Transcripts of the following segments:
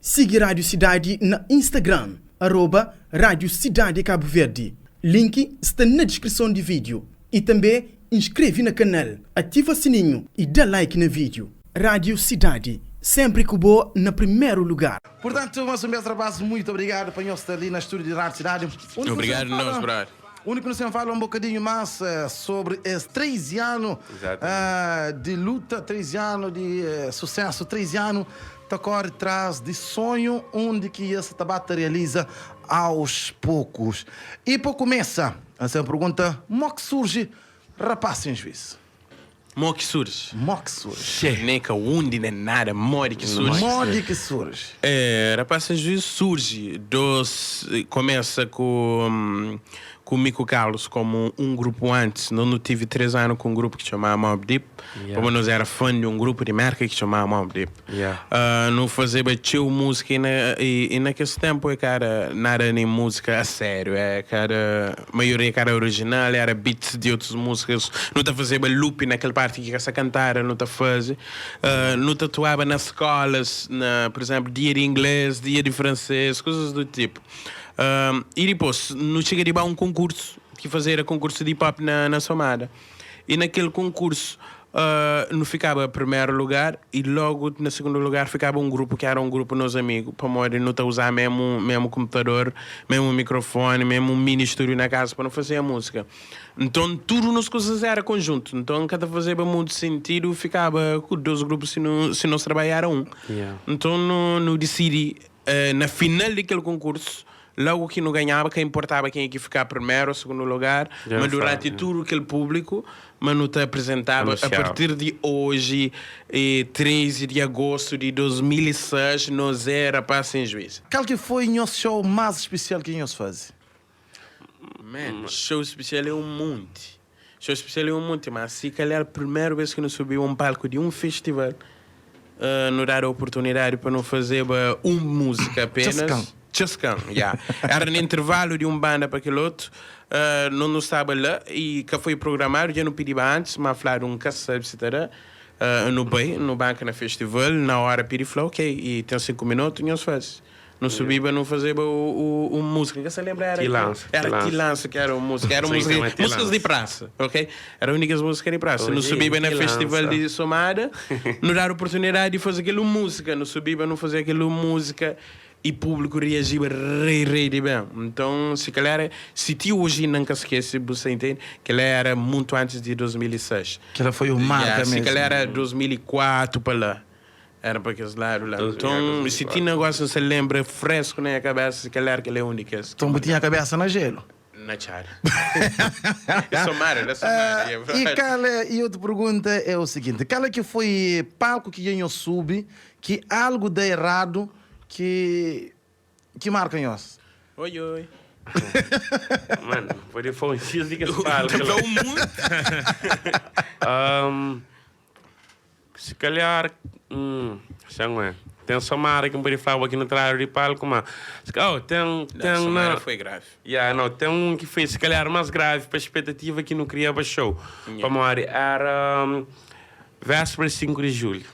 Sigi Rádio Sidadi na Instagram, arroba Rádio Sidadi Cabo Verde. Link sta na diskrison di vídeo. I tanbê inskreve na kanal, ativa sininhu i da like na vídeo. Rádio Sidadi, sénpri ku bo na primeru lugar. Portanto, mais um bes rapazes, muito obrigado pa nhos sta li na estúdio di Rádio Cidade. Undi ku Obrigado nós, brother. Undi ku nu sen fala um bocadinho mais sobre es 13 ano di luta, 13 ano di sucesso, 13 ano ta corre tras di sonho undi ki es ta ba ta realiza aos poucos. E pa começa, essa pergunta, mo ki surge Rapaz Sem Juízo? Mo ki surge? Mo ki surge? Xê, nem ka undi nem nada, modi ki surge? Modi ki surge? É, Rapaz Sem Juízo surge dos, começa ku ku mi ku Carlos como um grupo antes, nós nu tive 3 ano ku um grupo ki txomaba Mobb Deep, pamodi nós era fã di um grupo di Merka ki txomaba Mobb Deep. Nu fazeba txeu múzika i na i na kes ténpu é ka era nada nem múzika a sériu, é ka era maioria ka era orijinal, era beats di otus múzikas. Nu ta fazeba loop na kel parti ki ka sta kantada, nu ta faze. Nu ta atuaba na skólas, na pur izénplu dia di inglês, dia di fransês, kuzas du tipu. I dipôs nu txiga di ba un konkursu ki fazeda konkursu di hip hop na Somada. I na kel konkursu nu fikaba primeru lugar i logu na sigundu lugar fikaba un grupu ki era un grupu nos amigu pamodi nu ta uza memu memu konputador, memu mikrofoni, memu mini studiu na kaza pa nu fazia musika. Nton tudu nos kuzas era konjuntu, nton ka ta fazeba mutu sintidu fikaba ku dos grupu si nu si nos trabadju era un. Nton nu nu disidi na final di kel konkursu Logu ki nu ganhaba, ka inportaba kenha ki fikaba primeru ô sugundu lugar, ma duranti tudu kel públiku, ma nu ta aprizentaba a partir di oji, 13 di agostu di 2006, nos é Rapaz Sem Juiz. Kal ki foi nhos show más spesial ki nhos faze? Man, show spesial é un monti. Show spesial é un monti, má si kalhar primeru bês ki nu subiba un palku di un festival, nu dadu oportunidadi pa nu fazeba un múzika apenas. Txaskan, ya. Éra na intervalu di un banda pa kel otu. No nu staba la i ka foi programadu, dja nu pidiba antis, má fladu N ka sabe si ta da. Nu bai, nu banka na festival, na óra pidi fla ok, i ten 5 minutu, nhos faze. Nu subiba nu fazeba un múzika, N ka sa lenbra era Tilansa, era Tilansa ki era un múzika, era un múzika, múzikas di prasa, ok? Era un di kes múzika di prasa. Nu subiba na festival di Somada, nu dadu oportunidadi di faze kel un múzika, nu subiba nu faze kel un múzika i públiku reajiba rei rei di ben. Nton, si kel era, si ti oji inda N ka skese, bu sa intende, kel era mutu antis di 2006. Kel-la foi un marka mesmu. Si kel era 2004 pa la. Era pa kes ladu la. Nton, si ti negósiu N sa lenbra fresku na nha kabésa, si kalhar kel é un di kes. Nton, bu tinha kabésa na jelu? Na txada. É somada, da somada. É verdadi. I kal é, i otu pergunta é o siginti, kal é ki foi palku ki dja nhos subi ki algu da eradu ki ki marka nhos? Oi, oi. Mano, pode fala um X di kes palku la. Ta fla un monti. Si kalhar, sen ué. Ten Samara ki N pode flaba ki nu tradu di palku, ma oh, ten, ten na. Samara foi gravi. Ya, no, ten un ki foi si kalhar más gravi pa spetativa ki nu kria pa show. Pamodi era véspera di 5 di julhu.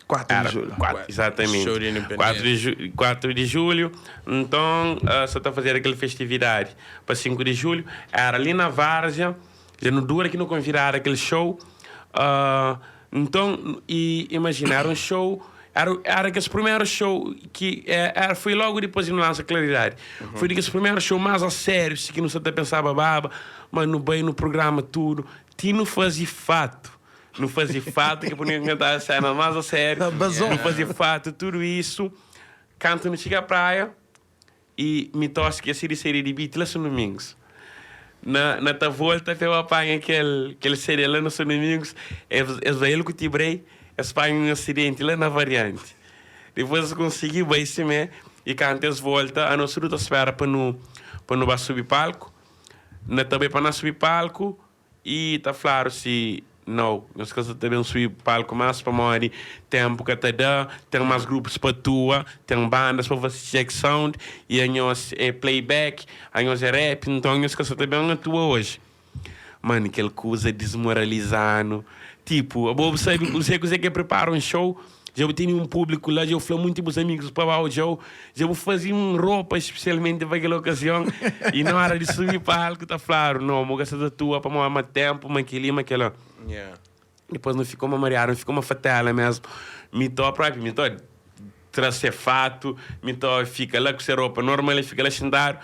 4 di julhu. Era, izatamenti. Show di independência. 4 di julhu. Nton, sa ta fazeda kel festividadi pa 5 di julhu. Era li na Várzea. Dja nu dura ki nu konvidadu kel show. Nton, i imajina, éra un show, éra, éra kes primeru show ki éra, foi lógu dipôs di nu lansa Claridadi. Foi di kes primeru show más a sériu, si ki nu sa ta pensaba baba, ma nu bai, nu prugrama tudu, ti nu faze fatu. Nu faze fatu ki pa nu inventaba séna más a sériu. Nu faze fatu, tudu isu. Kantu nu txiga praia, I mi tosi ki si di CD di beat la São Domingos. Na na ta volta pa eu apanha kel kel CD la na São Domingos, es es bai el ku Tibrei, es panha un asidenti la na Varianti. Dipôs es konsigi bai simé i kantu es volta anos tudu ta spera pa nu pa nu ba subi palku. Na ta bai pa na subi palku I ta fladu si, Nau, nhos ka sa ta ben subi palku más pamodi ténpu ka ta da, ten más grupus pa atua, ten bandas pa fase check sound i anhos é playback, anhos é rap, nton nhos ka sa ta ben atua oji. Mano, kel kuza dismoraliza-nu. Tipu, abo bu sabe kuzê kuzê ki é pripara un show? Dja bu tene un públiku la, dja bu fla munti bus amigus pa ba odja-u, dja bu faze un ropa spesialmenti pa kel okazion i na óra di subi palku ta fladu, No, bu ka sta ta atua pamodi ma ténpu, ma kel-li, ma kel-la. Dipôs nu fika uma mariadu, nu fika uma fatela mésmu. Mi to própi, mi to tra se fatu, mi to fika la ku se ropa normal, el fika la xintadu.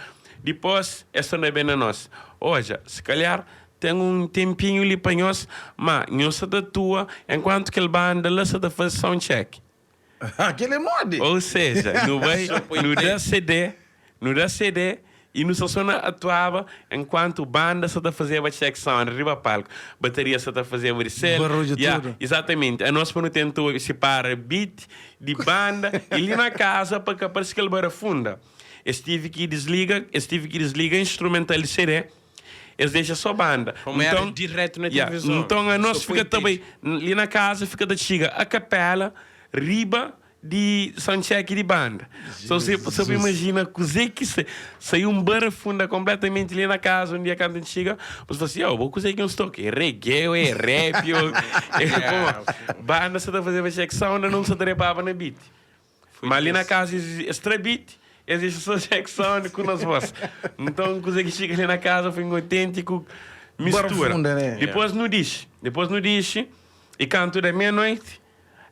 Dipôs es torna ben na nos, Odja, si kalhar Ten un tenpinhu li pa nhos, má nhos sa ta atua enkuantu kel banda la sa ta faze sound check. Kel é modi? Ou seja, nu bai, nu da CD, nu da CD i nu sta so na atuaba enkuantu banda sa ta fazeba check sound riba palku. Bateria sa ta fazeba di sel. Barudju Ya, tudu. izatamenti. Anos pa nu tenta obi sipara beat di banda i li na kaza pa ka parse kel barafunda. Es tive ki disliga, es tive ki disliga instrumental di CD. Es dexa só banda. Como era direto na Yeah. televisão. Nton a nos Só fika põe ta bai vídeo. li na casa fika ta txiga a capela riba di soundcheck di banda. So se so bu imagina kuzê ki sa saiu un barafunda completamente li na casa un dia kantu N txiga bu sta si oh bo kuzê ki nhos toka é reggae ou é rap ou é Yeah. como banda sa ta fazeba check sound a nos sa ta repaba na beat. Má li na kaza es tra beat, es dexa só check sound ku nos voz. Nton kuze ki txiga li na kaza foi un autêntiku mistura. Barafunda, né? Dipôs nu dixi, dipôs nu dixi i kantu da meia noiti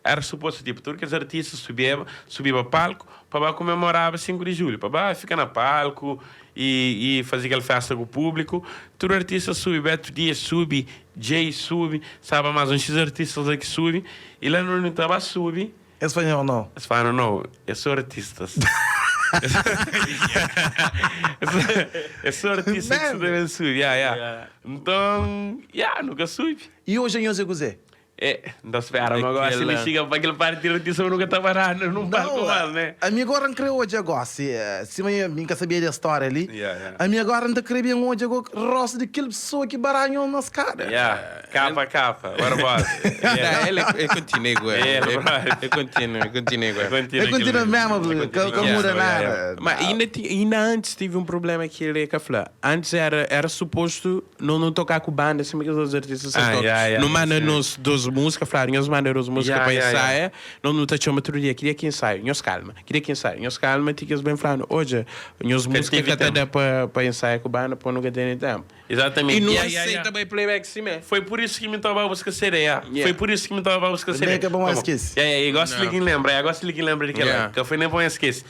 era supostu tipo tudu kes artista subieba, subiba palku pa ba kumemoraba 5 di julhu, pa ba fika na palku i i faze kel festa ku públiku. Tudu artista subi, Beto Dias subi, Jay subi, staba más uns xis artistas la ki subi i la nu ta ba subi. Es fla nho no. Es fla no, es so artistas. Es so artistas ki sta ta ben subi. Ya, ya. Nton, ya, nu ka subi. I oji anhos é kuzê? É, N ta spera ma gosi mi txiga pa kel parti di artista ma nu ka ta paradu nun palku más, né? Ami agora N kre odja gosi, sima mi N ka sabia di es stória li, ami agora N ta kre ben odja go rostu di kel pesoa ki bara nho na skada. Ya. Capa, capa, Barbosa. Yeah. Ele, ele continua igual. Ele, Ele continua, ele continua igual. Ele continua mesmo, que não muda nada. Mas ainda, ainda antes tive um problema que ele que fala. Antes era, era suposto não, não tocar com banda, assim que os outros artistas ah, tocam. Yeah, yeah, não manda nos duas músicas, falaram, nós manda duas músicas Yeah, para yeah, ensaio. yeah. Não, não tá chama outro dia, queria que ensaio, nós calma, queria que ensaio, nós calma, tinha que bem falando, hoje, nós música tive que tá tempo. dá para para ensaio com banda, pô, nunca tem tempo. Exatamente. E não Yeah, yeah, aceita yeah. bem playback sim mesmo. Foi por isso que me estava a buscar sereia. Yeah. Foi por isso que me estava a buscar sereia. Nem que é bom esquece. Yeah, yeah, gosto de quem lembra, eu gosto de quem lembra de que Yeah. Que foi nem bom esquece.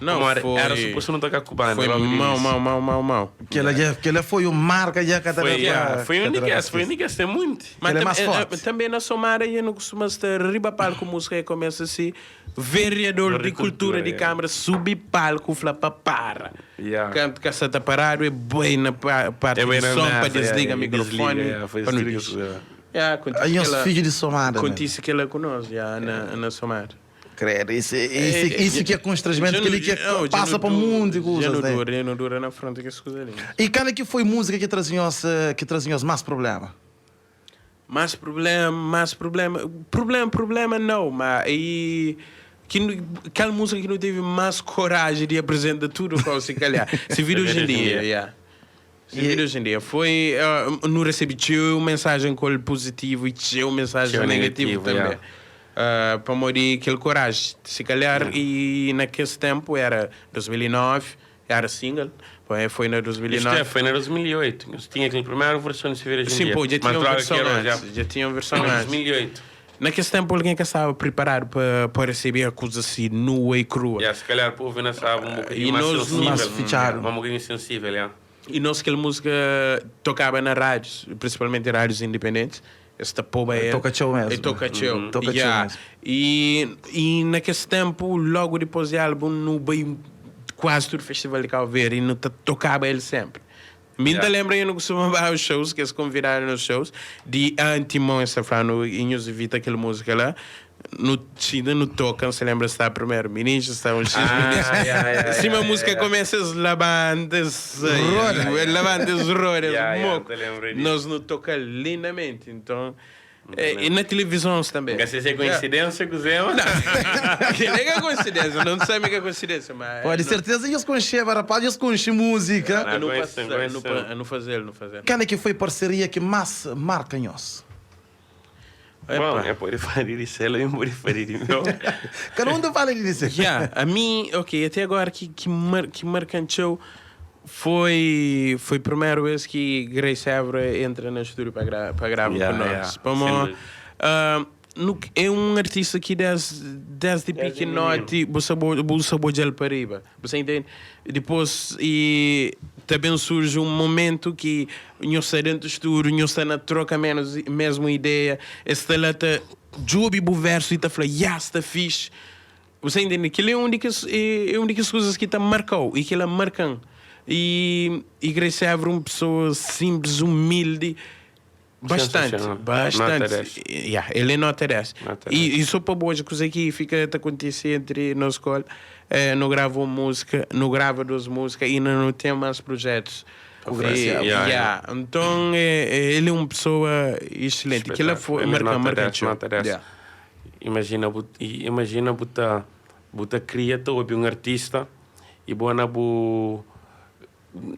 Não, Como era, foi- era suposto não tocar com banda. Foi logo de mau, início. mau, mau, mau, mau. Que ela, já, que ela foi o marca já que Foi, yeah, foi um que foi um que tem muito. Mas Ele é tam- mais forte. também na Somara eu não costuma estar riba palco música e começa assim vereador de cultura de yeah. câmara sube palco fla pa para. Yeah. Canto que está parado é bem na parte É bem de na som mesa, para desliga yeah, o microfone. desliga, yeah, foi para não desliga, diz. yeah. Yeah, acontece Aí que os ela- filhos de Somada. né? Acontece que ela conosco, yeah, na Somara. Credo, isso, isso, isso que é constrangimento, Já que ele não- que não, já passa não para o dura- mundo e Já coisas, não né? dura, já não dura na fronte que as coisas ali. E qual é que foi música que trazia os, que trazia os mais problema? Mais problema, mais problema. Problema, problema não, mas aí. Que, não- aquela música que não teve mais coragem de apresentar tudo com se calhar. Se vira hoje em dia, yeah. Se vira hoje em dia. Foi. Não recebi tinha mensagem com positivo e tinha mensagem Tinha negativo negativo, também. yeah. Para morrer aquele coragem. Se calhar, e naquele tempo era 2009, era single. Foi, foi na 2009. Isto é, foi na 2008. Eu tinha aquela primeira versão de se ver hoje em Sim, dia. pô, já Mas tinha uma droga versão que era, antes. Já tinha uma versão Foi em antes. 2008. Naquele tempo alguém que estava preparado para, para receber a coisa assim nua e crua. Yeah, se calhar o povo ainda sabe um bocadinho E mais nós- sensível. Mais fichado. Um bocadinho sensível, yeah. E nós aquela música tocava na rádios, principalmente em rádios independentes. Esta poba é. Toca tchau mesmo. É toca tchau. Uhum. Toca tchau Yeah. mesmo. E, e naquele tempo, logo depois do álbum, no bem quase todo o festival de Cabo Verde, e não tocava ele sempre. Me ainda Yeah. lembro, eu não costumava aos shows, que eles convidaram nos shows, de antemão, essa falando, e nos evita aquela música lá. No China, no toca, se lembra, está primeiro ministro, está um X Ah, ministro. yeah, yeah, Se uma yeah, música yeah. começa, os labantes, labantes, rodas, Yeah, yeah, moco. te lembro disso. Nós não toca lindamente, então... E na televisão também. Não sei se é coincidência que usemos. Não, é coincidência, não sei que é coincidência, mas... Pô, de certeza eles conhecem, rapaz, eles conhecem música. Não, Eu não conheço, passo, conheço. não, pa- não fazer, não fazer. Qual é que foi parceria que mais marca nós? Bom, eu pode falar de selo, eu pode falar de meu. Cada um fala de si. Yeah, a mim, ok, até agora que marcanteou foi a primeira vez que Grace Évora entra no estúdio para gravar com nós. Para Sem dúvida. No, é um artista que desde pequenote você você para riba. Você entende? Depois e também surge um momento que nós está dentro do estúdio, nós está na troca menos mesmo ideia, está lá tá job o verso e tá falando, yeah, está fixe. Você entende? Que ele é um das coisas que tá marcou e que ela marcam. E Grace Évora é uma pessoa simples, humilde, bastante, Sensacional. bastante. Nota 10. Yeah, ele é nota 10. Nota E só para boas coisa que fica a acontecer entre na escola, não gravo música, não grava duas músicas e ainda não tem mais projetos. Com Grace Évora. Yeah. Então ele é uma pessoa excelente. Que ela foi Ele é marca, nota marca 10, nota 10. Yeah. Imagina botar cria te ouvir um artista e boa na bu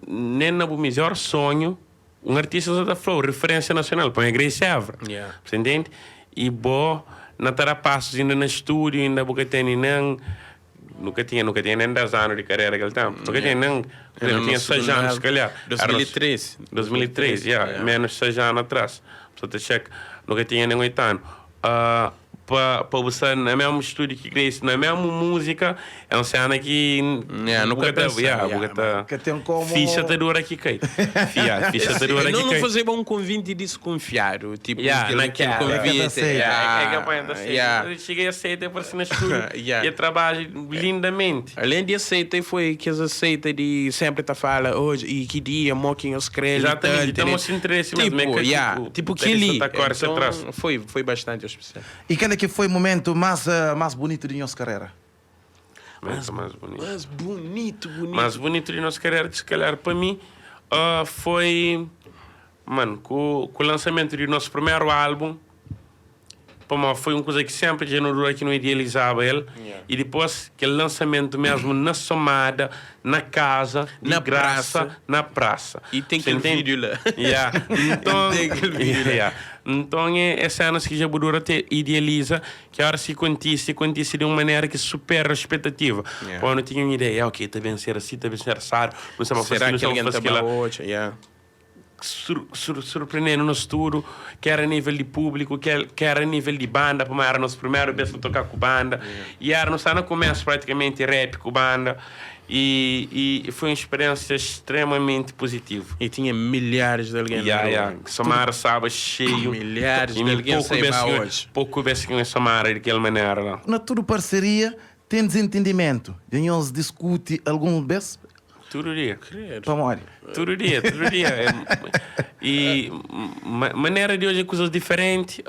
nem na bu melhor sonho um artista da flor referência nacional põe a Grace Évora. Você entende? E bo na tara passos ainda no estúdio ainda boca tem nem nunca tinha nem 10 anos de carreira naquele tempo, nunca tinha nem Era eu tinha no 6 segundo anos se álbum. calhar. Era no 2013. 2003, yeah, menos 6 anos atrás. Portanto, check, nunca tinha nem 8 anos. Para você, no mesmo estúdio que Grace, na mesma música, é uma cena que. Yeah, nunca buca tá- pensa, yeah, yeah, buca tá- Que tem como- Ficha te dura aqui, cai. Fia, ficha te dura aqui, Não, não cai. fazer um convite desconfiado. Tipo, Yeah, aquele naquela. convite. É que aceita. Yeah, é que apanha, aceita. Eu cheguei a aceitar, apareci no estúdio e trabalho lindamente. Além de aceita, foi que eles aceitam de sempre tá fala hoje e que dia, moquem os creles. Exatamente, então mostra interesse mesmo, Tipo, é que, yeah, tipo, tipo que tem ali. esse atacar Então, atrás. foi bastante especial. E qual é que foi o momento mais bonito de nossa carreira? Mais bonito. Mas bonito, bonito. Mais bonito de nossa carreira, se calhar para mim, foi, mano, com o lançamento do nosso primeiro álbum. Pô, mano, foi uma coisa que sempre já não que não idealizava ele. E depois, aquele lançamento mesmo na somada, na casa, de Na graça, praça. na praça. E tem Você aquele entende? vídeo lá. Yeah. Então, Tem aquele vídeo lá. yeah. Então é cenas que já Budura te idealiza, que a hora se acontece de uma maneira que supera a expectativa. Pô, eu não tinha uma ideia, ok, tá bem ser assim, tá bem ser assado, não sei Será não que sei alguém fazer tá aquilo. hoje? Yeah. Surpreendendo nos tudo, quer a nível de público, quer a nível de banda, como era nosso primeiro vez a tocar com banda. E era no no começo praticamente rap com banda. E foi uma experiência extremamente positiva. E tinha milhares de alguém Yeah, na rua. yeah. Samara estava cheio. Milhares E de alguém pouco sei vez lá que- hoje. Pouco vez que em Samara daquela maneira lá. Na tudo parceria tem desentendimento. De nós discute algum vez? Todo dia. Para morrer. Todo dia, todo dia. E maneira de hoje é coisas diferentes.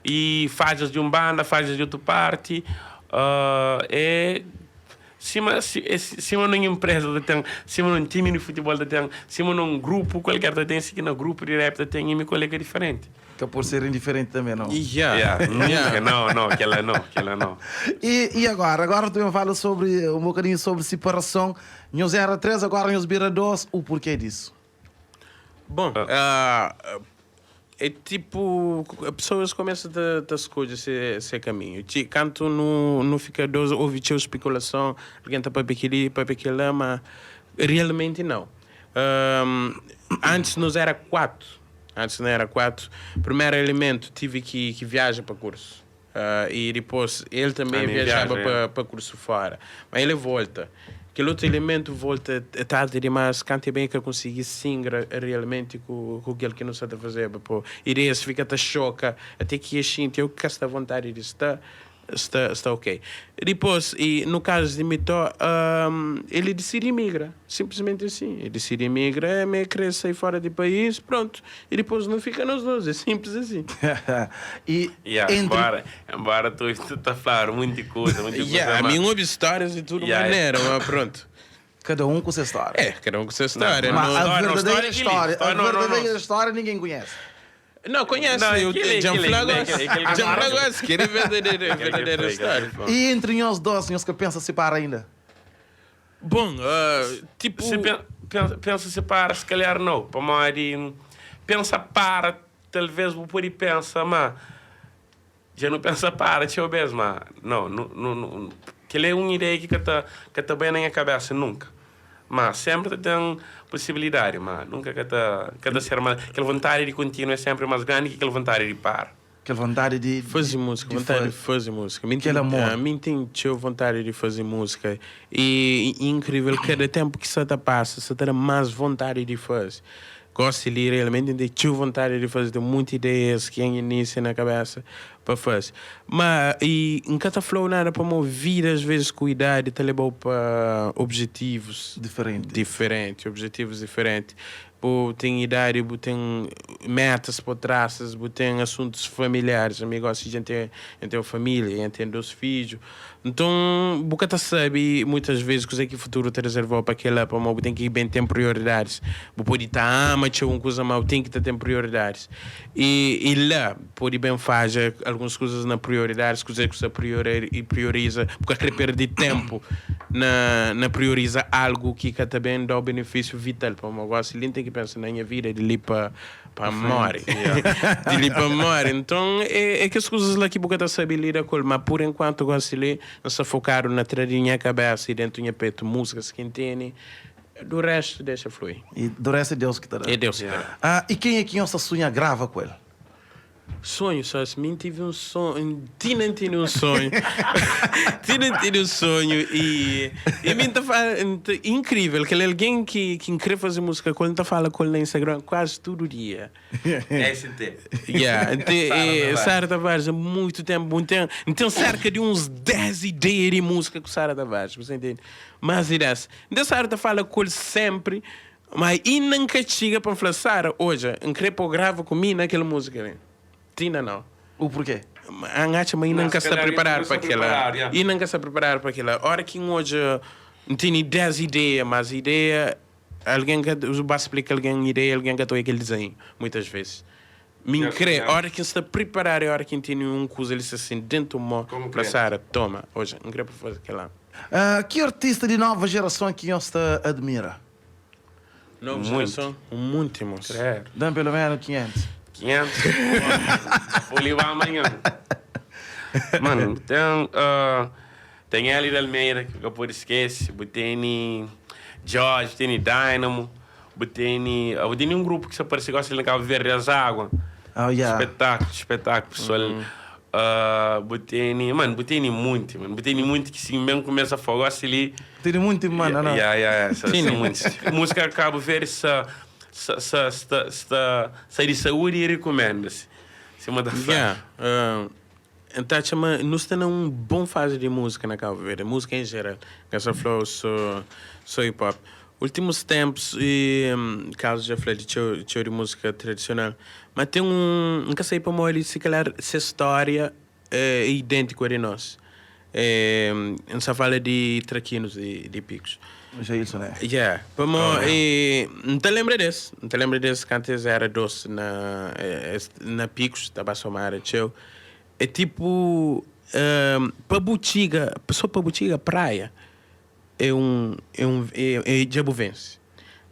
E fases de um banda, fases de outra parte. É cima, cima numa empresa tem, cima num time de futebol tem, cima num grupo qualquer tem, se no grupo de rap tem, e me colega diferente. Que por serem diferente também, não? Yeah. Yeah, nunca, não, não, aquela não, aquela não. E agora? Agora também fala sobre um bocadinho sobre separação. Nós era três, agora nós vira dois. O porquê disso? Bom, ah, é tipo, as pessoas começam a escolher esse caminho. Canto não fica dois, ouve tinha especulação, alguém está para aquele, para aquele, mas realmente não. Antes nós era quatro. Antes não era quatro. Primeiro elemento, tive que viajar para curso. E depois ele também Também viajava viaja, para é. para curso fora. Mas ele volta. Aquele outro elemento volta tarde demais, canta bem que eu consegui singra realmente com aquilo que não sabe fazer. Pô. E esse fica até choca, até que a gente, eu que esta vontade de estar, está ok. Depois, e no caso de Mitó, ele decide imigra, simplesmente assim. Ele decide imigra, me cresce sair fora do país, pronto. E depois não fica nós dois, é simples assim. E Yeah, entre embora tu tá a falar muita coisa, muita coisa. Yeah, a mas- mim houve histórias de tudo maneira, mas pronto. Cada um com sua história. É, cada um com sua história. Mas Não, a História, não, verdadeira história, história, a história, não, não, não. verdadeira história ninguém conhece. não conhece, Não, eu já aquele, Flagoas. aquele, Já Flagoas, quer verdadeira, Aquele verdadeira que história. foi, E entre nós dois, nós que pensa separar ainda? Bom, tipo. Se pensa separa, se calhar não. Para mais pensa para, talvez vou por aí pensa, mas Dja nu pensa para txeu bês, má nau, nu, nu, nu, kel-li é un ideia ki ka ta, ka ta bai na nha kabésa nunka. Má sénpri ta ten posibilidadi, má nunka ka ta, ka ta ser. Má kel vontadi di kontinua é sénpri más grandi ki kel vontadi di para. Kel vontadi di. Faze múzika, Di vontadi di faze. faze múzika. Mi Kel ten, amor. mi ten txeu vontadi di faze múzika. I inkrivel, kada ténpu ki sa ta pasa, sa ta da más vontadi di faze. Gosi li realmenti N ten txeu vontadi di faze, ten monti ideias ki N inisia na kabesa pa faze. Ma i N ka ta fla-u nada pamodi vida as vezes ku idadi ta leba-u pa objetivus Diferenti. diferenti, objetivus diferenti. Bu ten idadi, bu ten metas pa trasas, bu ten asuntus familiaris. Ami gosi dja N ten, N ten familia, N ten dos fidju. Nton, bu ka ta sabe muitas vezes kuzê ki futuru ta rezerva-u pa kel-la, pamodi bu ten ki ben ten prioridadis. Bu pode ta ama txeu un kuza, má bu ten ki ta ten prioridadis. I, i la, pode ben fadja alguns kuzas na prioridadis, kuzê ki bu sta prioriza. Bu ka krê perde ténpu na, na prioriza algu ki ka ta ben da-u benefísiu vital, pamodi gósi li N ten ki pensa na nha vida di li pa Pa móre. Di li pa móre. Nton, é é kes kuzas la ki bu ka ta sabe lida ku el. Má pur enkuantu, gósi li, N sta fokadu na tra di nha kabésa i déntu nha petu múzikas ki N tene. Du réstu, dexa flui. I du réstu é Deus ki ta da. É Deus ki ta da. Ah, i kenha ki nhos ta sunha grava ku el? Sonho só se mim tive um sonho Tina tene um sonho Tina tene um sonho e e mim ta fala incrível kel alguém ki ki n'kre fazer música ku el n'ta fala ku el na Instagram quase tudo dia ST yeah nte Sara Tavares há muito tempo n'ten n'ten cerca de uns 10 ideia de música ku Sara Tavares você entende mais de 10 nten Sara ta fala ku el sempre Ma inda N ka txiga pa N fla, Sara, odja, N kre pa bu grava ku mi na kel múzika li. Ti inda nau. U purkê? N atxa ma inda N ka sta priparadu pa kel-la. Inda N ka sta priparadu pa kel-la. Óra ki N odja, N tene 10 ideia, mas ideia, algen ka, bu ba splika algen ideia, algen ka ta odja kel dizenhu, muitas vezes. Mi N kre, óra ki N sta priparadu é óra ki N tene un kuza li sta sin dentu mô, fla, Sara, toma, odja, N kre pa bu faze kel-la. Ki artista di nova jerason ki nhos ta admira? Novu gerason, un munti mos. Credo. Dam pelo menos 500. 500? Vou levar amanhã. Mano, tem, uh, tem Hélio de Almeida, que eu pode esquecer. Tem Jorge, tem Dynamo. Tem, uh, tem um grupo que se aparece gosta de Cabo Verde, as Água. Oh, yeah. Espetáculo, espetáculo, pessoal. Bu tene, mano, bu tene munti, mano. Bu tene munti ki si mesmo começa a fogo ali. Tene munti, mano, não. Yeah, yeah, sa, sa munti. Música Cabo Verde sa sa sa sta sta sa di saúde e recomenda-se. Sima ta fla. Yeah, N ta atxa ma nu sta na un bon fazi di múzika na Cabo Verde, múzika en jeral, ka sa fla so so hip hop. Últimus ténpus, Carlos dja fla di txeu txeu di múzika tradisional, ma ten un, N ka sabe pamodi, si kalhar ses stória é idêntiku a di nos. N sta fala di Trakinus di Picos. Jailson, é. Yeah, pamo N ta lenbra des, N ta lenbra des kantu es éra dôs na na Picos, ta ba Somada txeu. É tipu, pa bu txiga, sô pa bu txiga praia, É un é un é dja bu vense.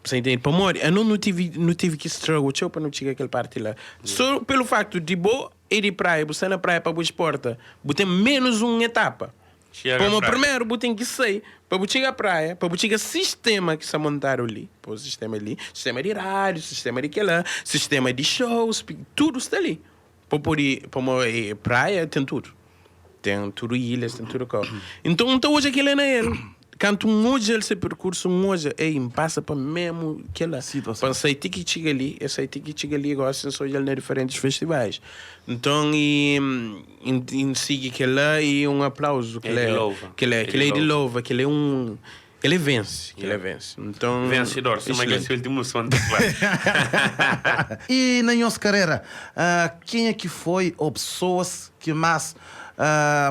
Bu sa intende? Pamodi anos nu tivi nu tivi ki struggle txeu pa nu txiga kel parti la. So pelu faktu di bo é di praia, bu sta na praia pa bu exporta, bu ten menus un etapa. Txiga Pamo praia. primeru bu ten ki sai pa bu txiga praia, pa bu txiga sistema ki sta montadu li, po sistema li, sistema di rádiu, sistema di kela, sistema di shows, tudu sta li. Pa pode, pamo praia ten tudu. Ten tudu ilhas, ten tudu kau. Nton, N ta odja kila na el. Kantu N odja el se perkursu, N odja, ei, N pasa pa memu kila. Situason. Pa N sai ti ki txiga li, e sai ti ki txiga li, gosi N sta odja-l na diferentis festivais. Nton, i N sigi kila i un aplauzu. É di louva. Kila, kila é di louva, kila é un. Kel é vense, kel é vense. Nton, Vencedor, sima kel excelente. se último som ta fla. E na nhos karera, kenha ki foi ou pesoas ki más,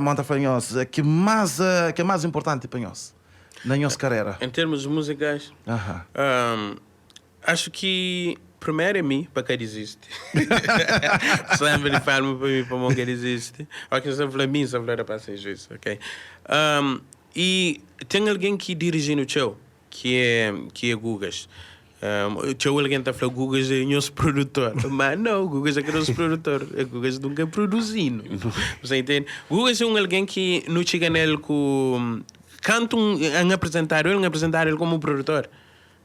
mon ta fla nhos, ki más, ki é más inportanti pa nhos na nhos karera? Em termos musicais, Acho ki primeru é mi pa ka dizisti. Sempre di palma pa mi pa mo ka dizisti. Ok, N sta fla mi, N sta fla rapaz sem juiz, ok. I ten algen ki diriji-nu txeu, ki é ki é Gugas. Txeu algen ta fla Gugas é nhos produtor. Má nau, Gugas é ka nos produtor. Gugas nunka produzi-nu. Bu intende? Gugas é un algen ki nu txiga nel ku. Kantu N aprizentadu el, N aprizentadu el komu produtor.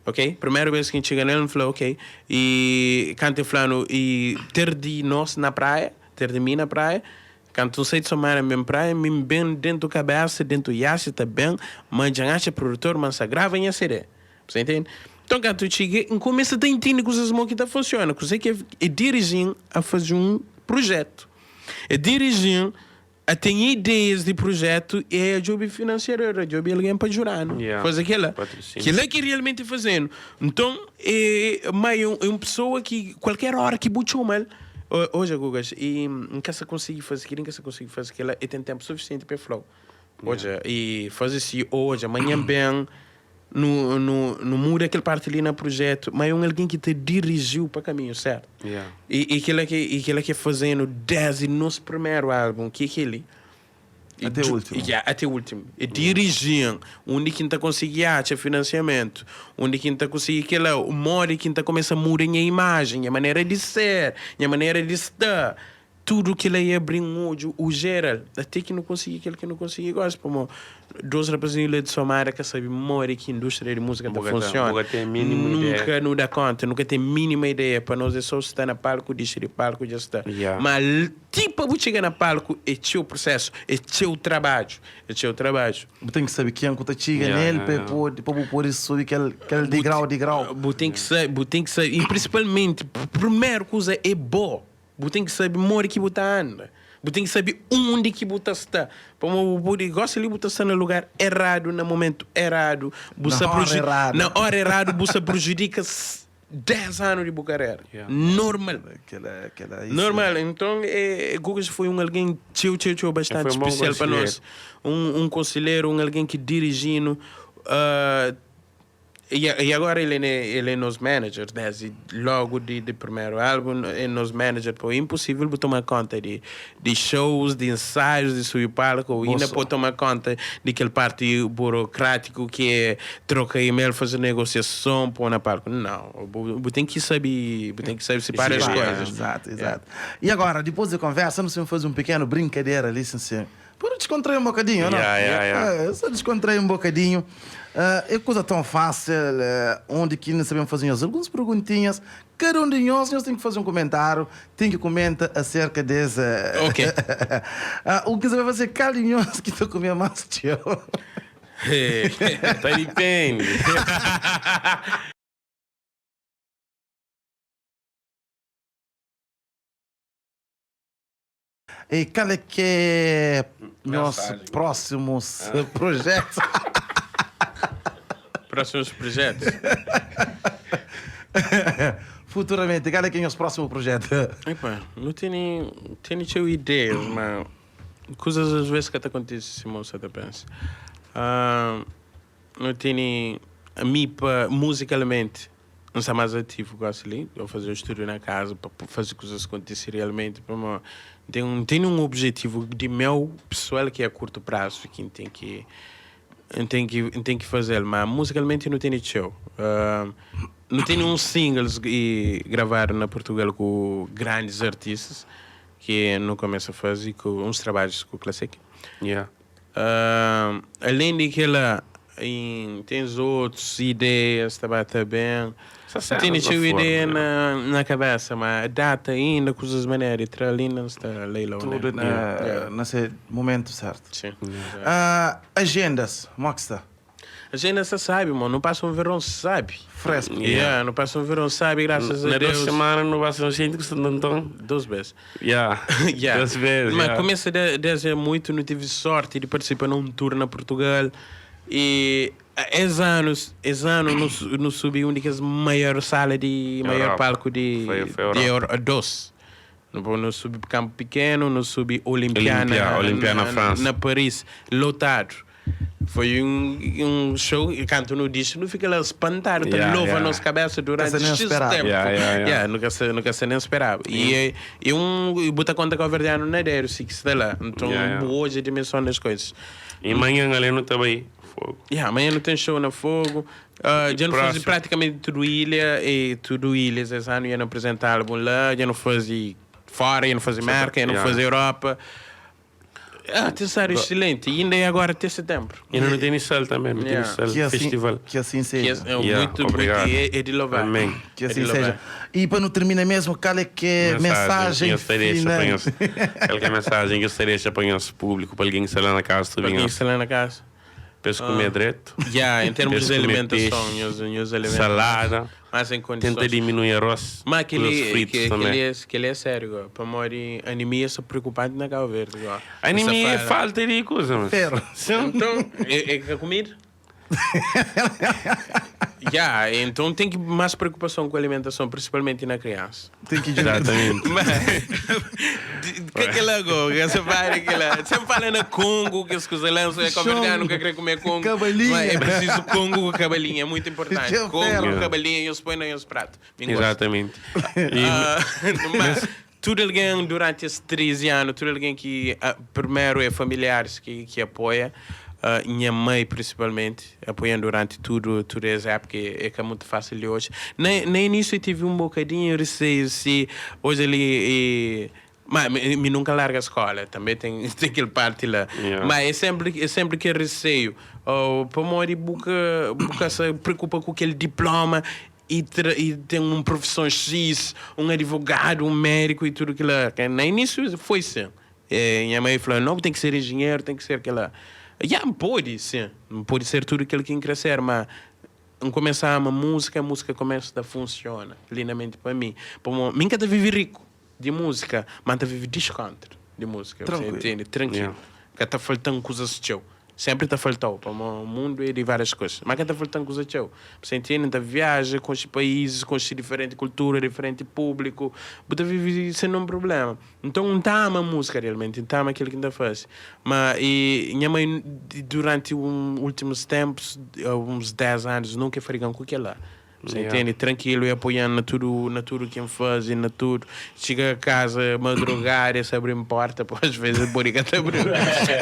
Ok? Primeru bês ki N txiga nel, N fla ok. I kantu el fla-nu, i ter di nos na praia, ter di mi na praia, kantu N sai di Somada N ben praia, mi N ben dentu kabésa, dentu iasi ta ben, ma dja N atxa produtor, ma N sa grava nha CD. Você entende? Então, kantu eu cheguei, N kumesa ta intende kuzas mo ki ta funsiona. Kuzê ki é diriji-m a faze un projetu. É diriji-m a ten ideias di projetu i a djobe finansiador, a djobe algen pa djuda-nu faze kila. Kila ki realmenti faze-nu. Nton, é ma é un pesoa ki kualker ora ki bu txoma-l, Oja Gugas, i N ka sa konsigi faze kila, N ka sa konsigi faze kila, e ten tenpu sufisienti pa e fla-u, Oja, i faze si, oja, manhan ben. Nu, nu, nu muda kel parti li na projetu, ma é un algen ki ta dirijiu pa kaminhu sertu. Yeah. I, i kila ki, i kila ki fazenu desdi nos primeru album, ki é keli. Até ultimu. Yeah, até ultimu. E diriji-m undi ki N ta konsigi atxa finansiamentu, undi ki N ta konsigi kila, modi ki N ta kumesa muda nha imajen, nha manera di ser, nha manera di sta. Tudu kila i abri-m odju u jeral ate ki nu konsigi kel ki nu konsigi gosi pamo dos rapazinhu la di Somada ka sabi modi ki industria di musika ta funsiona nunka nu da konta nu ka ten minima ideia pa nos e so sta na palku dixi di palku dja sta ma ti pa bu txiga na palku e txeu prosesu e txeu trabadju e txeu trabadju. Bu ten ki sabi ken ku ta txiga nel pa e podi pa bu podi subi kel kel digrau digrau. Bu ten ki sabi bu ten ki sabi i prinsipalmenti primeru kuza e bo. Bu ten ki sabe modi ki bu ta anda. Bu ten ki sabe undi ki bu ta sta. Pamodi bu pode, gosi li bu ta sta na lugar eradu, na momentu eradu, bu sta Na óra eradu. Na óra eradu bu sta prejudika 10 anu di bu karera. Normal. Kela, kela isso. Normal. Nton, é, Gugas foi un algen txeu, txeu, txeu bastante Foi un bon spesial pa nos. konselheru. Un konselheru, un algen ki diriji-nu. E agora ele é, ele é nos manager desde logo de, de primeiro álbum, é nos manager, pô, é impossível bu tomar conta de, de shows, de ensaios, de subir palco, e ainda pode tomar conta de aquele parte burocrático que é troca e-mail, fazer negociação, pôr na palco. Não, bu, bu tem que saber, bu tem que saber separar as coisas. Exato, exato. E agora, depois da conversa, nós vamos fazer um pequeno brincadeira ali, sim, sim. Para descontrair um bocadinho, não? Yeah, yeah, yeah. É, só descontrair um bocadinho. É coisa tão fácil, onde que nós sabemos fazer algumas perguntinhas. Cada um de nós, nós tem que fazer um comentário, tem que comentar acerca desse. Ok. O que você vai fazer, cada de nós que está comendo mais teu. Tá depende. E kal é ki é nhos próximos projetos? Próximos projetos? Futuramente, kal é ki é nhos próximo projeto? Epa, nu tene, tene txeu ideias, ma kuzas às vezes ka ta kontise sima bu sa ta pensa. Nu tene, ami pa muzikalmenti, N sta más ativu gosi li, N faze un studiu na kaza pa faze kuzas kontise realmenti, pamodi N ten N tene un objetivu di meu pesoal ki é a kurtu prazu ki N ten ki N ten ki N ten ki faze-l, ma muzikalmenti nu tene txeu. Nu tene uns singles gravadu na Purtugal ku grandis artistas ki nu kumesa faze ku uns trabadjus ku Classic. Alén di kela, tens otus ideias ta ba ta ben. N tene txeu ideia na kabesa, ma data inda, kuzas manera di tra-l inda N sta leilau ne. Tudu na se mumentu sertu. Sim. Ajendas, mo ki sta? Agenda sta sabi, mo. Nu pasa un veron sabi. Fresku. Yeah, nu pasa un veron sabi, graças a Na Deus. dos semana nu ba São Vicente ku Santo Antão. Dos bes. Yeah. Yeah. Dos bes, Ma yeah. kumesa de, desde muito nu tive sorte de participa num tour na Portugal e es anos, es ano nu, nu subi um di kes maior sala di maior Europa. palco di Foi- foi di Europa. Euro, dos. Nu pô, nu subi Campo Pequeno, nu subi Olympia Olympia, na, Olympia na na, França. na Paris, lotado. Foi um show e kantu nu dixi nu fika la spantadu ta Yeah, lova yeah. nos kabesa durante Ka sa nem X speraba. tempu. Yeah, yeah, yeah. Yeah, nu ka sa, nu ka sa nem speraba. E e um e bu ta konta kauverdianu na dedu si ki sta la. Nton Yeah, yeah. bu odja dimensão das coisas. E manhan ale nu ta bai. Fogo. Yeah, amanhã nu tem show na Fogo. Uh, dja nu faze praticamente tudu ilha e tudu ilhas es anu dja nu apresenta álbum lá, dja nu faze fora, dja nu faze Merka, dja nu faze Europa. Ah, tem estado excelente. E ainda é agora até setembro. E ainda não tem Sal também, não tem Sal Que assim, Festival. que assim seja. Que é, é Yeah, muito, muito obrigado. é, é de louvar. Amém. Que É de assim louvar. seja. E para não terminar mesmo, qual é que é mensagem que eu deixa final? para nós. Qual que é a mensagem que eu deixa para nosso público, para alguém que está lá na casa, Para também. quem está lá na casa. Penso comer direito, Yeah, em termos de Penso comer alimentação, peixe, meus, meus alimentos. salada, Mais em condições. tenta diminuir arroz, Mas aquele, os fritos que, também. aquele, é, aquele é sério, go. Para morrer, anemia só preocupante na Cabo Verde. Go. Anemia é Essa fala. falta de coisa, mas. Ferro. Sim. Então, é, é comida? yeah, então tem que mais preocupação com a alimentação, principalmente na criança. Tem que Exatamente. Mas, que que é agora? Essa fala aquela. Sempre fala na Congo, que as coisas lançam, é cabo nunca quer comer Congo. Cabalinha. Mas é preciso Congo com cabalinha, é muito importante. Que Congo ferro. com cabalinha e eles põem nos pratos. Me gosto. Exatamente. E, Ah, mas tudo alguém durante esses 13 anos, tudo alguém que ah, primeiro é familiares que, que apoia, ah, minha mãe principalmente, apoiando durante tudo, toda essa época, é, é que é muito fácil de hoje. Nem, nem início eu tive um bocadinho de receio se hoje ele. E, mas me, me nunca larga a escola, também tem, tem aquele parte lá. Yeah. Mas é sempre, é sempre que receio. Oh, para morrer, buca, buca se preocupa com aquele diploma e, tra- e tem uma profissão X, um advogado, um médico e tudo aquilo. lá. No início foi sim. Eh, minha mãe falou, não, tem que ser engenheiro, tem que ser aquela... Yeah, pode sim, pode ser tudo aquilo que crescer, mas começar a amar música, a música começa a funcionar lindamente para mim. Para mim, nunca te vive rico de música, mas te vive desconto de música. Você Tranquilo. entende? Tranquilo. Yeah. Que tá faltando coisas teu. Sempre está faltando. Para o mundo é de várias coisas. Mas que está faltando coisa teu. Você entende? Tá viaja com os países, com os diferente cultura, diferente público. Você vive sem nenhum problema. Então, não tá ama música realmente. Não tá ama aquilo que ainda faz. Mas e, minha mãe, durante os últimos tempos, uns 10 anos, nunca foi com aquela. Você Yeah. entende? Tranquilo e apoiando na tudo, na tudo que faz e na tudo. Chega a casa, madrugada, se abre porta, pô, às vezes por que abriu.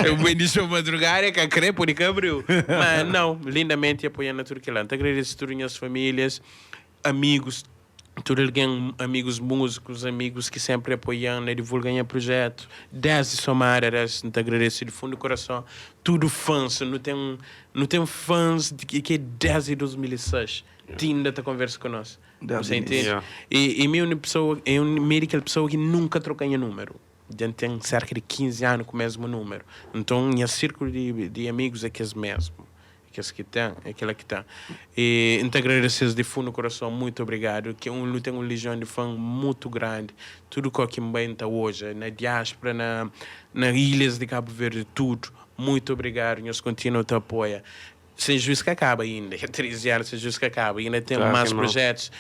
Eu bem disse madrugada, que a crê, por que abriu. Mas não, lindamente apoiando na tudo que lá. Então agradeço tudo minhas famílias, amigos, tudo alguém, amigos músicos, amigos que sempre apoiam, né, divulgam o projeto. Desde Somar, desde, te agradeço de fundo do coração. Tudo fãs, não tem, não tem fãs de, que, que é desde 2006. Tinda te conversa conosco. Desde Você o entende? início. Yeah. E, e minha pessoa, é uma aquela pessoa que nunca troca em número. Já tem cerca de 15 anos com o mesmo número. Então, meu círculo de, de amigos é que é o mesmo. Aqueles que tem, aquela que tem. E então agradeço de fundo do coração, muito obrigado. Que um, tem uma legião de fã muito grande. Tudo que me bem está hoje, na diáspora, na, na ilhas de Cabo Verde, tudo. Muito obrigado, nós continuam a te apoiar. Sem juízo que acaba ainda, é 13 anos, sem juízo que acaba. Ainda tem Claro mais que não. projetos.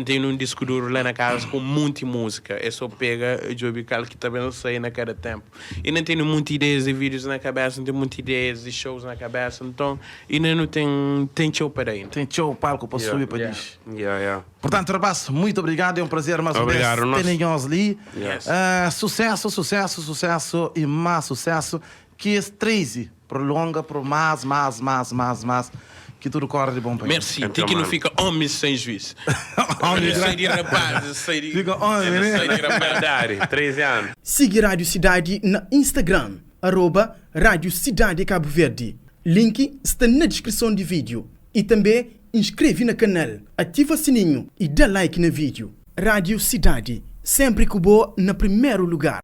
Tem um disco duro lá na casa com muita música. É só pega o Joe Bical que também não sai na cada tempo. E não tenho muitas ideias de vídeos na cabeça, não tenho muitas ideias de shows na cabeça. Então, ainda não tem, tem show para ainda. Tem show, palco para Yeah. subir para Yeah. diz. Yeah, yeah. Portanto, rapaz, muito obrigado. É um prazer mais uma Obrigado, vez nós- terem nós ali. Yes. Ah, sucesso, sucesso, sucesso e mais sucesso. Que esse 13 prolonga por mais, mais, mais, mais, mais. Que tudo corre de bom para Merci. Então, Tem que não mano. fica homem sem juízo. Homem, Sem de rapaz, sem de... Fica homem, né? Sem de rapaz. Verdade, 13 anos. Siga Rádio Cidade na Instagram, arroba Rádio Cidade Cabo Verde. Link está na descrição do vídeo. E também inscreve no canal, ativa o sininho e dá like no vídeo. Rádio Cidade, sempre com boa na primeiro lugar.